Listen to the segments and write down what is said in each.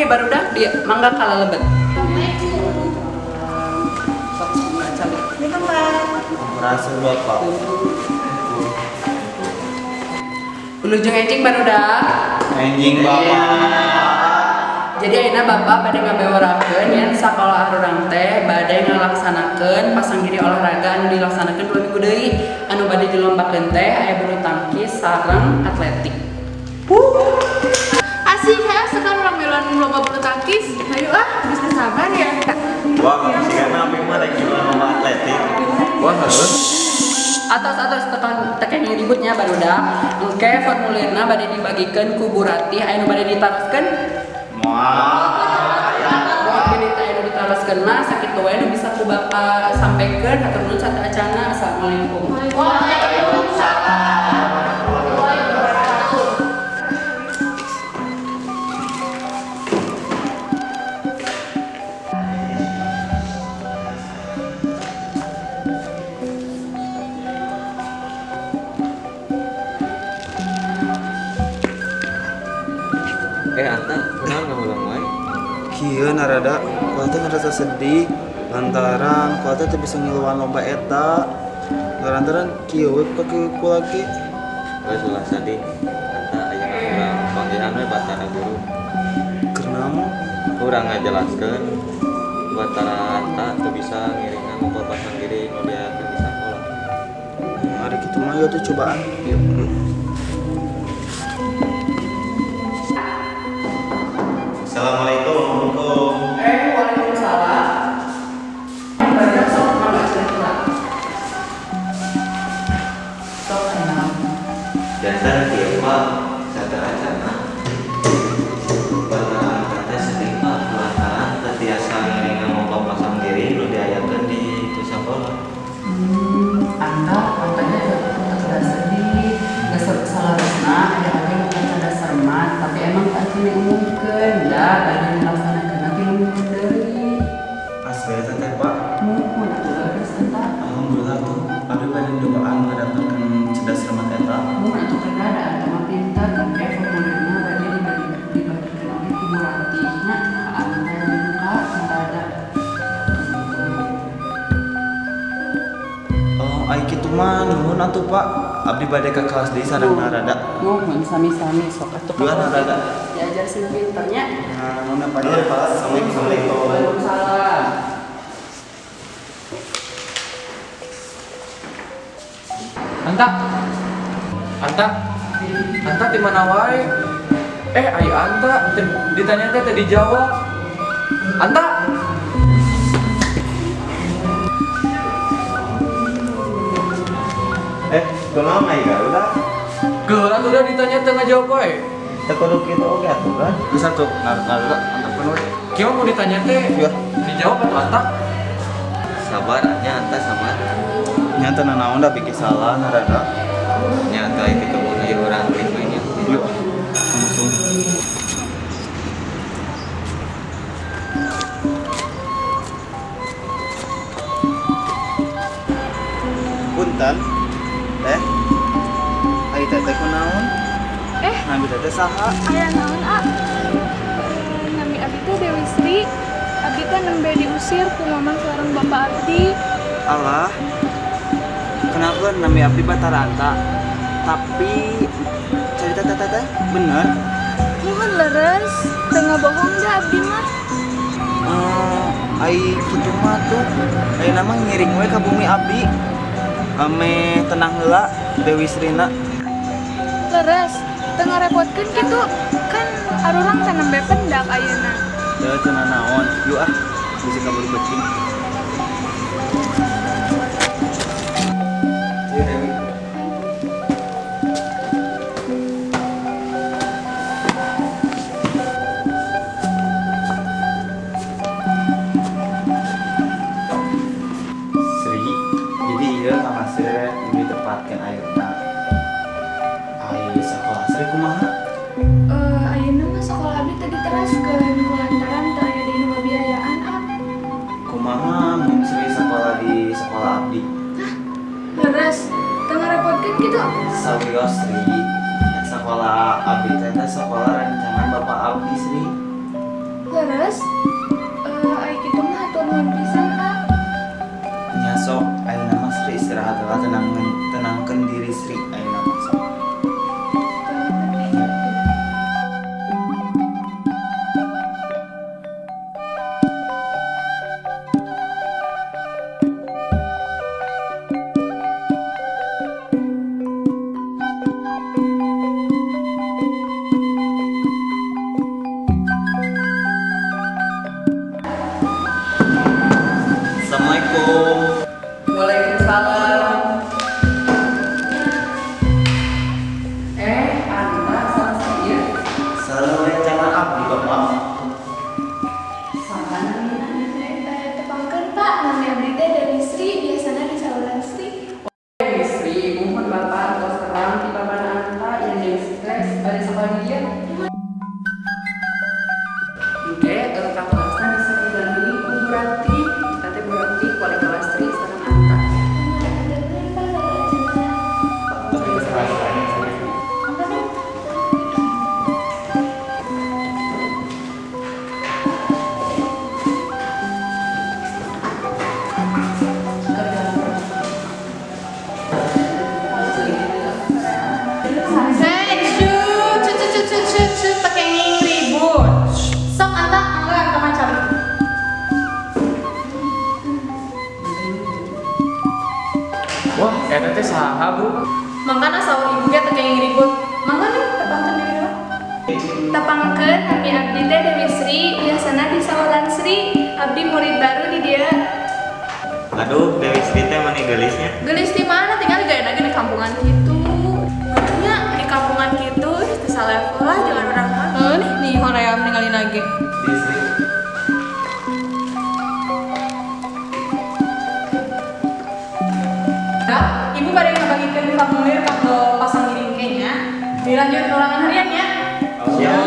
Barudak di mangga kalalebet. Sok mangga calik. Merasa Bapak. Wilujeng enjing barudak. Enjing Bapak. Jadi ayeuna Bapak bade ngabewarakeun yen sakola arurang teh bade ngalaksanakeun pasanggiri olahraga anu dilaksanakeun 2 minggu deui. Anu bade dilombakeun teh aya bulu tangkis sareng atletik. Asih ya, sekarang urang miluan lomba bulu tangkis. Hayu ah, geus teu sabar ya. Wah, sigana abi mah rek miluan lomba atletik. Wah, heuh. Atos tekan tekeng ributnya barudak. Engke formulirna bade dibagikeun ku Bu Ratih aya nu bade ditaroskeun. Moal. Mohon bilih aya nu ditaroskeun mah sakitu wae nu bisa ku Bapak sampaikan. Hatur nuhun sateuacana. Assalamualaikum. Waalaikumsalam. Anta, kunaon ngahulang wae? Kieu narada, kula teh ngerasa sedih lantaran kula teh teu bisa ngiluan lomba eta. Lantaran kieu we ka kula ge. Geus ulah sedih. Anta aya urang panggihan we Batara Guru. Keur naon? Urang ngajelaskeun Batara Anta teu bisa ngiringan lomba pasanggiri nu diayakeun di sakola. Ari kitu mah ieu teh cobaan. Yuk. Assalamualaikum. Waalaikumsalam. Banyak sok mangga cerita. Sok enam. Dasar kieu Pak, sateuacana. Batara Anta teh sedih Pak lantaran teu tiasa ngiringan lomba pasanggiri nu diayakeun di itu sakola. Anta makanya teu sedih, geus salarosna aya oge nu kada sermat, tapi emang teu diumumkeun da bade dilaksanakeun nanti minggu deui. Asli eta teh Pak. Muhun atuh leres Anta. Alhamdulillah tuh, abdi bade nyobaan ngadaftarkeun cerdas cermat eta. Muhun atuh kedah da Anta mah pintar, engke formulirna bade dibagikeun oge ku Bu Ratih nya ka Anta jeung ka Narada. Oh, ai kitu mah nuhun atuh Pak. Abdi bade ka kelas deui sareng Narada. Nuhun sami-sami sok atuh. Dua Narada. Diajar sing pinternya. Nah, nuhun apa ya, Pak? Assalamualaikum. Waalaikumsalam. Anta. Anta. Anta di mana wae? Ai Anta ditanya teh teu dijawab. Anta. Kunaon ai garuda? Geura tuh udah ditanya teu ngajawab wae. Teu kudu kitu oge atuh kan. Geus atuh, Narada antepkeun we. Kieu mau ditanya teh Ya. dijawab atuh Anta. Sabar nya Anta sabar. Nya teu nanaon da bikin salah Narada. Nya atuh aya kitu mun ieu urang kitu nya. Yuk. Langsung. Punten. Teh. Ai teteh kunaon? Nami teteh saha? Aya naon, A? Nami abi teh Dewi Sri. Abi teh nembe diusir ku mamah sareng bapak abdi. Alah. Kenalkeun nami abdi Batara Anta. Tapi cerita teteh teh bener? Muhun leres, teu ngabohong da abdi mah. Ai kitu mah tuh ayeuna mah ngiring we ka bumi abdi. Ame tenang heula Dewi Srina. Leres, teu ngarepotkeun kitu. Kan arurang teh nembe pendak ayeuna. Teu teu nanaon. Yuk ah, bisi kaburu beuting. Ieu Dewi. Sri, jadi ieu kamar Sri ditempatkeun ayeuna. Ai sakola Sri kumaha? Ayeuna mah sakola abdi teu diteraskeun ku lantaran teu aya deui nu ngabiayaan, A. Kumaha mun Sri sakola di sekolah abdi? Hah? Leres, teu ngarepotkeun kitu? Sawios Sri, sakola abdi teh sekolah rancangan Bapak abdi Sri. Leres, ai kitu mah hatur nuhun pisan ah. Nya sok ayeuna mah Sri istirahat heula, tenangkeun diri Sri ayeuna mah sok. Assalamualaikum. Waalaikumsalam. Anta salah saya. Sareng rencana abdi Bapak. Saha namina? Tepangkeun Pak, nami abdi teh Dewi Sri, biasana di saluran Sri. Dewi Sri, muhun Bapak tos terang ti babana Anta yang Dewi Sri teh bade sakola di dieu. Oke, ka kelasna bisa didampingi ku Bu Ranti. Teh Bu Ranti wali kelas Sri sareng Anta. Sok Anta anggar ka macan. Wah, eta teh saha, Bu? Mangkana saur ibu ge teu kenging ribut. Mangga nih tepangkeun diri heula. Tepangkeun nami abdi teh Dewi Sri, biasana di saluran Sri. Abdi murid baru di dieu. Aduh, Dewi Sri teh mani geulisnya. Geulis di mana? Tinggal gaya lagi di kampungan gitu. Nya di kampungan gitu, teu salevel lah jangan urang mah. Heuh nih hoream ningali lagi. Dewi Sri. Nah, ibu pada ngabagikeun formulir kanggo pasang giring kenya. Dilanjut ulangan harian ya. Siap.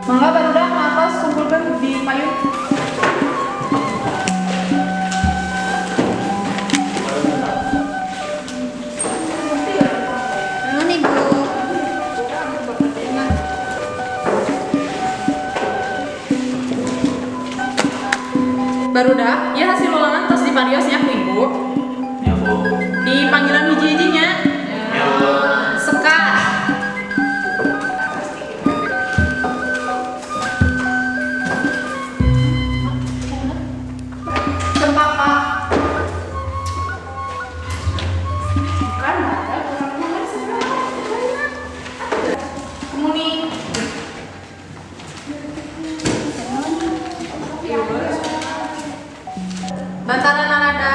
Mangga barudak ngatos kumpulkeun di payun. Nuhun Ibu. Barudak, ya hasil ulangan tos diparios nya ku Ibu. Ya, Bu. Di panggilan hiji-hijinya. Ya, Bu. Sekar. Cempaka. Bukan, Kemuning. Bantara Narada.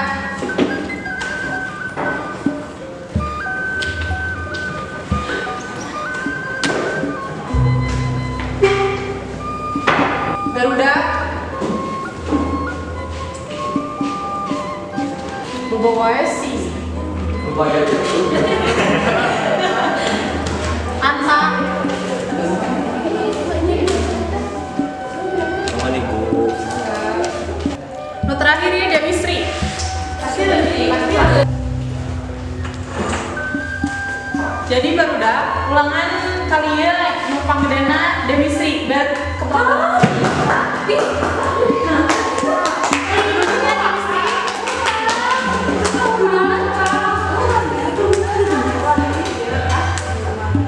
Garuda. Bobo wae sih. Anta. Nuhun Ibu. Nu terakhir ya Dewi Sri. Jadi barudak ulangan kalian nu panggedena Dewi Sri ber kepala.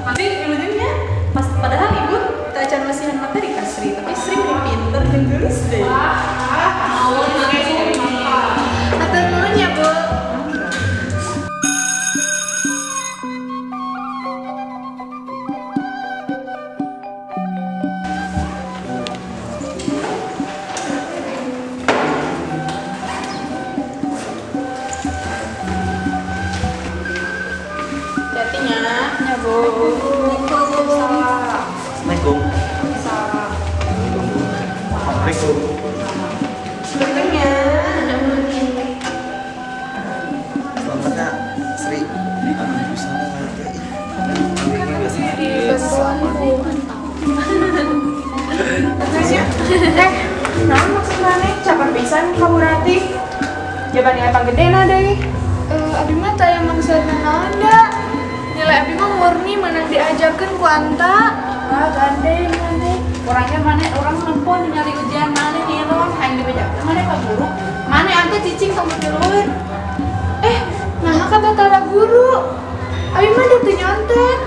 Tapi ilmunya pas padahal ibu tak acan masihan materi ka Sri, tapi Sri meni pinter jeung geulis deh. Hatur nuhun ya, Bu. Assalamualaikum. Punten ya. Selamat ya, Sri. Aduh, bisa teh. Eh, naon maksud maneh caper pisan ka Bu Ratih? Jaban nilai panggedena deui. Abi mah taya maksudna naon da. Nilai abi mah murni menang diajarkeun ku Anta. Ah, gandeng maneh. Orangnya maneh urang nempo ningali ujian maneh nilon hayang dibejakeun maneh ka guru. Maneh ante cicing tong tilueun. Eh, naha ka Batara Guru. Abi mah teu nyontek.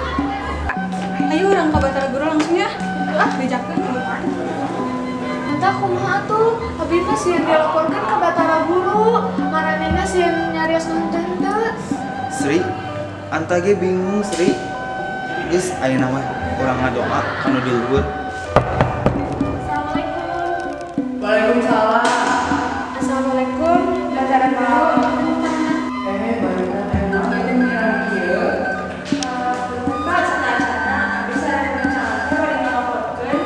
Ayo urang ka Batara Guru langsung ya. Ah, bejakeun. Anta kumaha atuh? Abi mah sieun dilaporkeun ka Batara Guru. Maranehna sieun nyarios nu henteu. Sri, Anta ge bingung Sri. Geus ayeuna mah urang ngadoa ka nu di luhur. Assalamualaikum. Waalaikumsalam. Assalamualaikum, Batara Guru. Eh, barudak naon ieu ngira kieu? Pak, cenah-cenah abi sareng rencana teh bade ngalaporkeun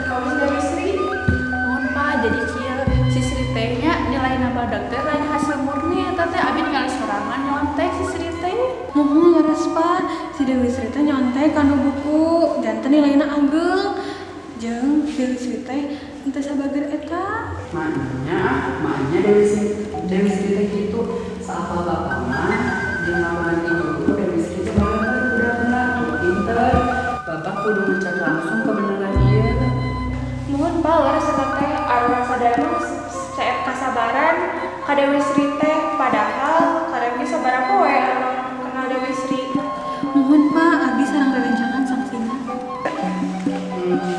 ka Dewi Sri. Mohon Pak, jadi kieu si Sri teh nya nilaina badak teh lain hasil murni eta teh abi ningali sorangan nyontek si Sri teh. Muhun leres Pak, si Dewi Sri teh nyontek kana buku janten nilaina ageng. Jeung Dewi Sri teh henteu sabager eta. Maknya Dewi Sri teh kitu saapal bapak mah jeung laporan ti guru Dewi Sri teh bager budak-budak pinter. Bapak kudu ngecek langsung kebenaran ieu. Muhun Pak, leres eta teh arurang sadaya mah seep kasabaran ka Dewi Sri teh padahal karep ge sabaraha poe arurang kenal Dewi Sri. Muhun Pak, abi sareng rerencangan sangsina.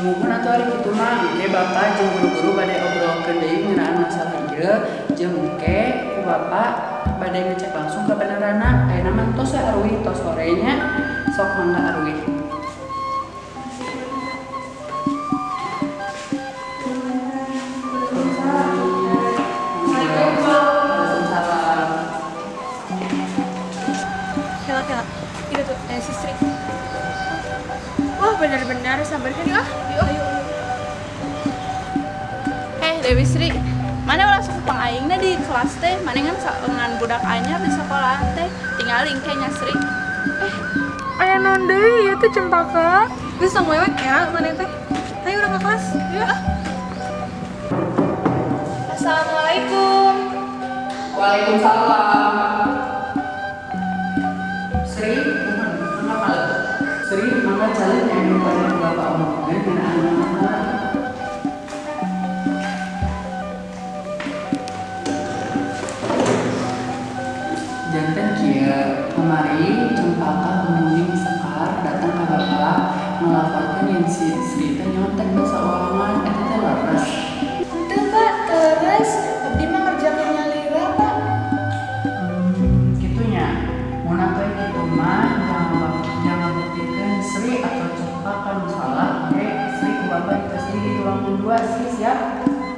Muhun atuh ari kitu mah engke bapak jeung guru-guru bade obrolkeun deui ngeunaan masalah ieu jeung engke ku bapak bade ngecek langsung kebenaranna. Ayeuna mah tos we aruih tos sore nya sok mangga aruih. Waalaikumsalam. Kela kela. Itu tuh si Sri. Wah, benar-benar sabarkan ah. Yuk. Ayo. Heh, Dewi Sri. Mana ulah sok pangaingna di kelas teh, mana ngan ngan budak anyar di sekolah teh, tinggal engke nya Sri. Aya naon deui ieu teh Cempaka? Geus tong wewek ya maneh teh. Ayo urang ke kelas. Yuk. Assalamualaikum. Waalaikumsalam. Sri, mohon mangga kalebet. Sri, mangga calon anu bade bapak omongkeun ngeunaan masalah. Janten kieu, kamari Cempaka Muning Sekar datang ka bapak ngelaporkeun yen si Sri teh nyontek basa ulangan eta teh leres. Henteu Pak, terus abdi mah ngerjakeun nyalira Pak. Kitu nya. Mun atuh kitu mah jangan buktikeun Sri atau Cempaka nu salah, engke Sri ku bapak dites deui di ruangan 2. Sri siap?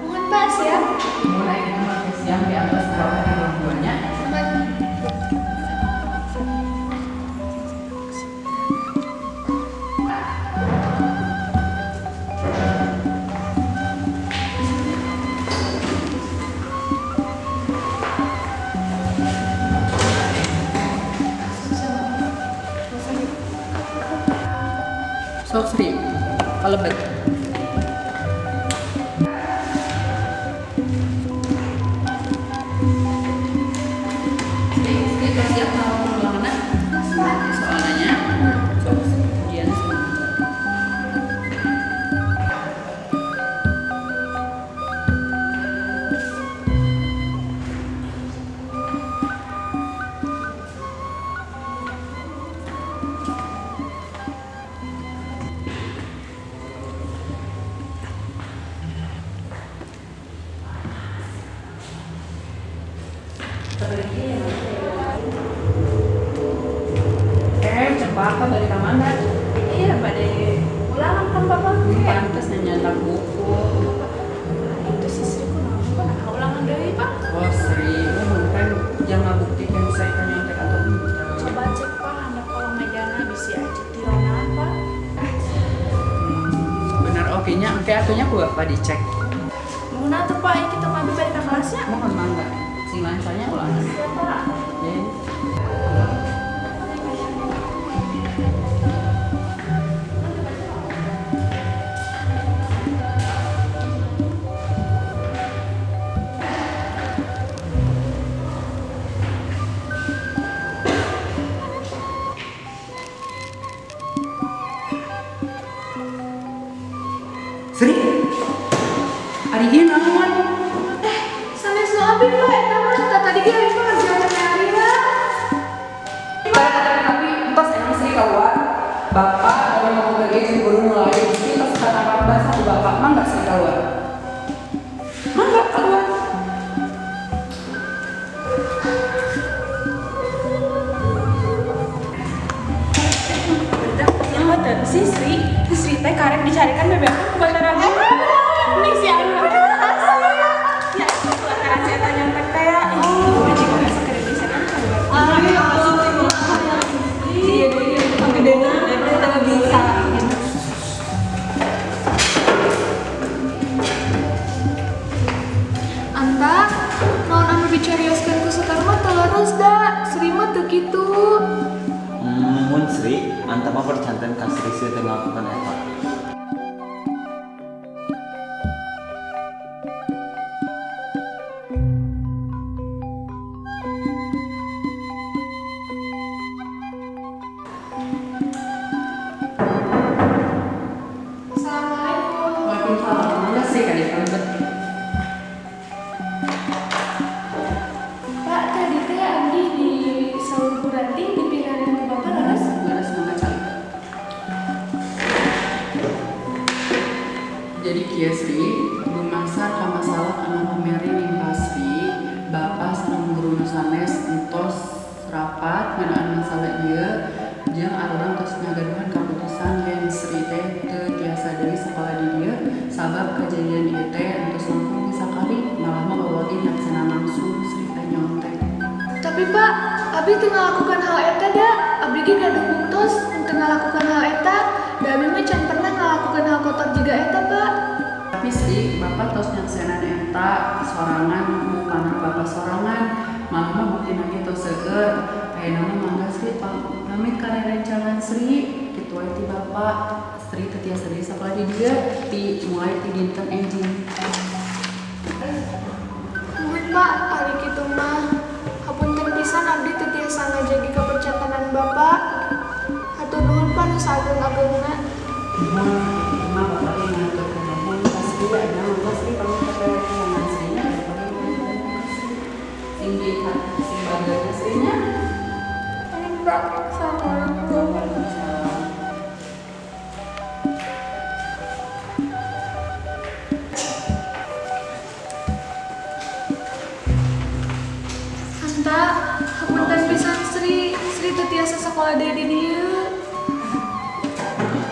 Muhun Pak, siap. Mun aya kitu mah teh siang di atas ku bapak di ruang 2 nya. Muhun. Sok Sri, kalebet. Sri, Sri tos siap ngalakukeun ulanganna? Soalnya sok ujian Sri. Cempaka balik ke mana? Iya, bade ulangan kan bapak. Pantes nyantak buku. Itu si Sri kunaon kunaon ulangan deui, Pak? Oh, Sri, kan jangan buktikan saya nyontek atau henteu. Coba cek Pak, handap kolong mejana bisi aja tironan, Pak. Benar oke nya, engke atuh nya ku bapak dicek. Muhun atuh Pak, ieu kitu mah abi bade ka kelasnya. Mohon mangga. Sing lancarnya ulah. Siap Pak. Sri, ari ieu naon? Sanes nu abi Pak, eta mah tadi ge abi mah ngerjakeun ari lah. Tapi entos emang Sri keluar. Bapak dari mau ge jeung guru nu lain, Sri tos katangkap basah ku bapak, mangga Sri keluar. Mangga keluar. Si Sri, si Sri teh karek dicarikan bebeakan ku Batara Guru. Nih si Anu. Ya, lantaran si eta nyontek teh ya. Ih, jika besok keur bisa kan Iya, pangedena teu bisa. Anta, naon anu dicarioskeun ku Sutarma teu leres da, Sri mah teu kitu. Mun Sri, anta mah percanten ka Sri sih teu ngalakukan eta. Assalamualaikum. Waalaikumsalam. Mangga Sri ka dieu kalebet. Pak, tadi teh abdi di saur Bu Ranti dipilarian ku Bapak leres? Leres mangga calik. Jadi kieu Sri, dumasar ka masalah anu kamari nimpa Sri, Bapak sareng guru nu sanes entos rapat ngeunaan masalah ieu jeung arurang tos ngagaduhan kaputusan yen Sri teh teu tiasa deui sakola di dieu sabab kejadian ieu teh entos langkung sakali malah mah bawa ge nyaksana langsung Sri teh nyontek. Tapi Pak, abdi teu ngalakukan hal eta da. Abdi ge gaduh buktos teu ngalakukan hal eta. Da abdi mah can pernah ngalakukan hal kotor jiga eta, Pak. Tapi Sri, Bapak tos nyaksenan eta sorangan mukana Bapak sorangan malah mah buktina ge tos seueur. Ayeuna mah mangga Sri pamit ka rerencangan Sri, kitu we ti Bapak. Sri teu tiasa deui sakola di dieu ti mulai ti dinten enjing. Muhun Pak, ari kitu mah. Hapunten pisan abdi teu tiasa ngajagi kapercantenan Bapak. Hatur nuhun Pak nu saageng-agengna. Muhun, mah Bapak ge ngaturkeun nuhun ka Sri, ayeuna mangga Sri pamit ka rerencangan Sri nya. Sing di sing bageurna Sri nya. Pak, assalamualaikum. Waalaikumsalam. Anta, hapunten pisan Sri, Sri teu tiasa sakola deui di dieu.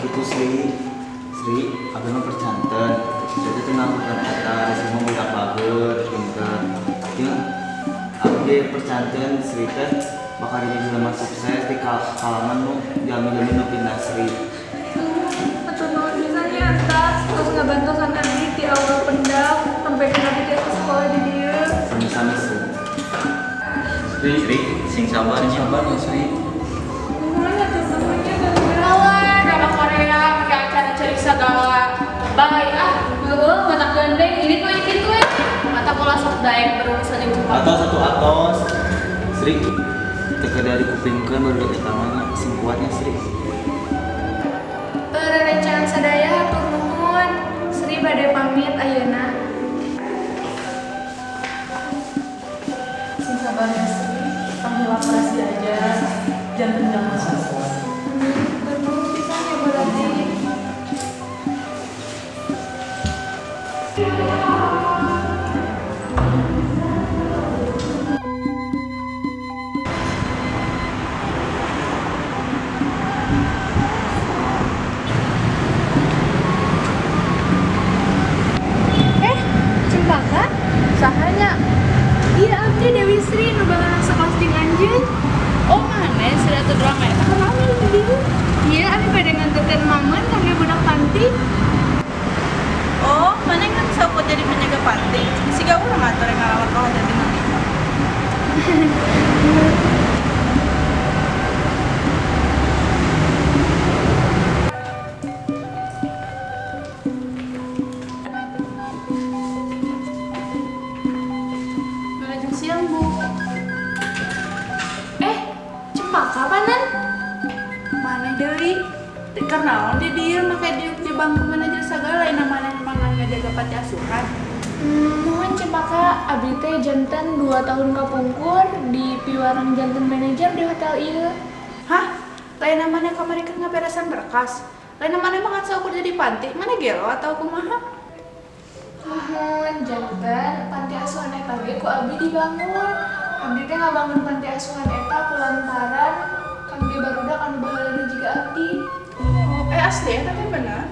Kitu Sri, Sri, abdi mah percanten. Sri teh teu ngalakukan eta, Sri mah budak bager, pinter. Jeung abdi percanten Sri teh bakal jadi jelema sukses di kalangan nu jalmi-jalmi nu pindah Sri. Hatur nuhun pisan nya Anta, tos ngabantosan abdi ti awal pendak sampai ka abdi tiasa sakola di dieu. Sami-sami Sri. Sri, Sri, sing sabar nya. Sabar ya Sri. Nuhun hatur nuhun nya gara-gara. Alah, drama Korea pakai acara cerik segala. Bye ah, heueuh mata gandeng ini tuh kitu we. Mata pola sok daek berurusan jeung bapak. Atos satu atos. Sri, teu kada dikupingkeun baru eta mah sing kuatnya Sri. Rerencangan sadaya hatur nuhun. Sri bade pamit ayeuna. Sing sabar ya Sri, panggil operasi aja, jangan pendam masuk. Hatur nuhun pisan ya Bu Ranti. Wilujeng siang, Bu. Cempaka panan? Maneh deui? Teu naon di dieu make diuk di bangku manajer sagala lain maneh mangan ngajaga panti asuhan. Mohon Cempaka, abdi teh janten 2 tahun kapungkur di piwarang janten manajer di hotel ieu. Hah? Lain maneh kamari keur ngaberesan berkas. Lain maneh mah ngan saukur jadi panti, maneh gelo atau kumaha? Mohon janten panti asuhan eta ge ku abdi dibangun. Abdi teh ngabangun panti asuhan eta kulantaran kangge barudak anu baheulana jiga abdi. Oh, asli eta teh bener?